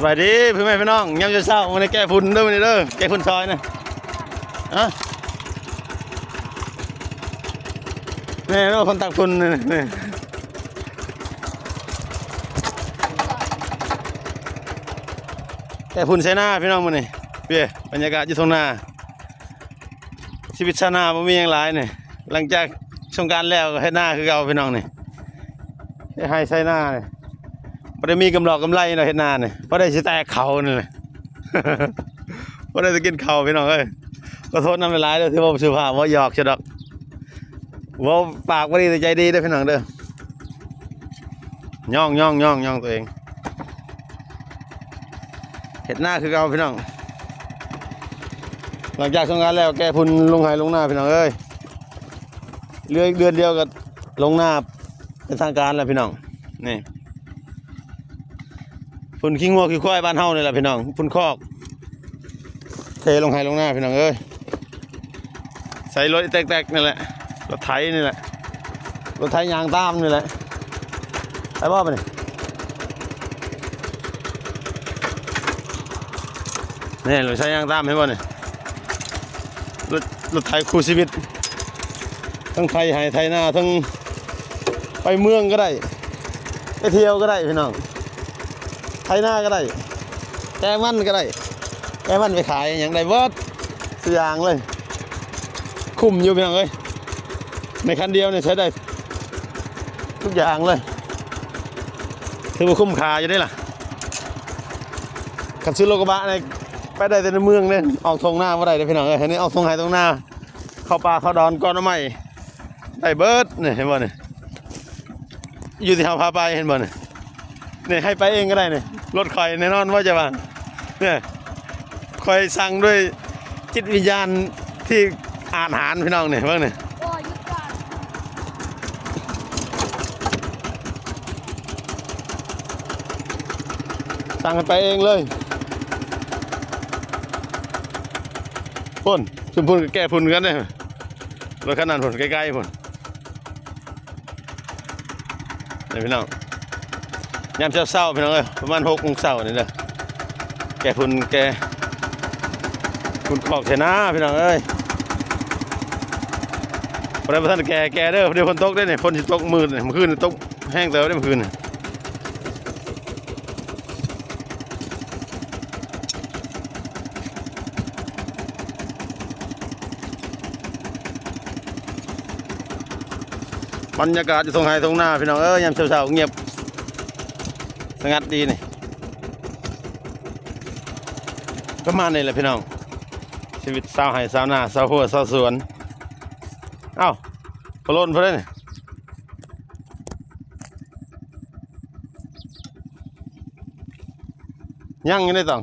ສະບາຍດີພໍ່ແມ່ພີ່ນ້ອງ ຍາມເຊົ້າໆ ມື້ນີ້ແກ້ຝຸ່ນເດີ ມື້ນີ້ເດີ ແກ້ຝຸ່ນຊອຍນະ ຮະ ແມ່ນບໍ່ ຄົນຕັກຝຸ່ນນີ້ ແກ້ຝຸ່ນໃສ່ນາພີ່ນ້ອງມື້ນີ້ ເອີ ບັນຍາກາດຢູ່ທົ່ງນາ. ຊີວິດຊາວນາບໍ່ມີຫຍັງຫຼາຍນີ້ ຫຼັງຈາກສົງການແລ້ວກໍເຮັດນາຄືເກົ່າພີ່ນ້ອງນີ້ ເຮັດໄຮ່ໄຖນານີ້ ບໍ່ໄດ້ມີກຳລອກກຳໄລເນາະ ເຮັດນານີ້ ພໍໄດ້ຊິແຕກເຂົ້ານີ້ແຫຼະ ພໍໄດ້ຊິກິນເຂົ້າພີ່ນ້ອງເອີຍ ຂໍໂທດນຳຫຼາຍໆເດີ ຖືວ່າບໍ່ສຸພາບ ເວົ້າຫຍອກຊະດອກ ເວົ້າປາກບໍ່ດີແຕ່ໃຈດີເດີພີ່ນ້ອງເດີ ຍ້ອງໆໆໆ ຕົວເອງ ເຮັດນາຄືເກົ່າພີ່ນ້ອງ ຫຼັງຈາກສົງການແລ້ວແກ້ຝຸ່ນລົງໄຮ່ລົງນາພີ່ນ້ອງເອີຍ ເຫຼືອອີກເດືອນດຽວກໍລົງນາເປັນທາງການແລ້ວພີ່ນ້ອງ ນີ້ ຝຸ່ນຂີ້ງົວຂີ້ຄວາຍບ້ານເຮົານີ້ແຫຼະພີ່ນ້ອງ ຝຸ່ນຄອກ ເທລົງໄຮ່ລົງນາພີ່ນ້ອງເອີຍ ໃສ່ລົດອີແຕັກໆນີ້ແຫຼະ ລົດໄຖນີ້ແຫຼະ ລົດໄຖຍ່າງຕາມນີ້ແຫຼະ ໄປບໍ່ບາດນີ້ ນີ້ລົດໄຖຍ່າງຕາມ ເຫັນບໍ່ນີ້ ລົດ ລົດໄຖຄູ່ຊີວິດ ທັງໄຖໄຮ່ໄຖນາ ທັງໄປເມືອງກໍໄດ້ ໄປທ່ຽວກໍໄດ້ພີ່ນ້ອງ ໄຖນາກໍໄດ້ ແກ່ມັນກໍໄດ້ ແກ່ມັນໄປຂາຍຫຍັງໄດ້ເບິດ ທຸກຢ່າງເລີຍ ຄຸ້ມຢູ່ພີ່ນ້ອງເອີຍ ໃນຄັນດຽວນີ້ໃຊ້ໄດ້ທຸກຢ່າງເລີຍ ຖືວ່າຄຸ້ມຄ່າຢູ່ເດ້ລະ ຄັນຊື້ລົດກະບະນີ້ໄປໄດ້ແຕ່ໃນເມືອງເດ້ ອອກທົ່ງນາບໍ່ໄດ້ເດ້ພີ່ນ້ອງເອີຍ ອັນນີ້ອອກທົ່ງໄຮ່ທົ່ງນາ ເຂົ້າປ່າເຂົ້າດອນ ກອນໜໍ່ໄມ້ ໄດ້ເບິດນີ້ ເຫັນບໍ່ນີ້ ຢູ່ທີ່ເຮົາພາໄປ ເຫັນບໍ່ນີ້ ນີ້ໃຫ້ໄປເອງກໍໄດ້ນີ້ ລົດຂ້ອຍແນ່ນອນວ່າຈະວ່າ ນີ້ຂ້ອຍສັ່ງດ້ວຍຈິດວິນຍານທີ່ອາດຫານພີ່ນ້ອງນີ້ ເບິ່ງນີ້ ສັ່ງໃຫ້ໄປເອງເລີຍ ພຸ້ນ ຊຸມພຸ້ນກໍແກ້ຝຸ່ນກັນເດ້ ລົດຄັນນັ້ນພຸ້ນ ໃກ້ໆພຸ້ນ ນີ້ພີ່ນ້ອງ ຍາມເຊົ້າໆ ພີ່ນ້ອງເອີຍ ປະມານຫົກໂມງເຊົ້ານີ້ເດີ ແກ່ຝຸ່ນ ແກ່ຝຸ່ນຄອກໄຖນາພີ່ນ້ອງເອີຍ ບໍ່ໄດ້ ບໍ່ທັນແກ່ ແກ່ເດີ ພໍດີຝົນຕົກເດ້ນີ້ ຝົນຊິຕົກມື້ນີ້ ມື້ຄືນນີ້ຕົກແຮງເຕີບເດ້ມື້ຄືນນີ້. ບັນຍາກາດຢູ່ທົ່ງໄຮ່ທົ່ງນາພີ່ນ້ອງເອີຍ ຍາມເຊົ້າໆ ງຽບສະຫງັດດີນີ້ ປະມານນີ້ແຫຼະພີ່ນ້ອງ ຊີວິດຊາວໄຮ່ຊາວນາ ຊາວຮົ້ວຊາວສວນ. ເອົ້າ ໂພໂລນເພິ່ນເດ້ນີ້ ຍັງຢູ່ໃນຕອງ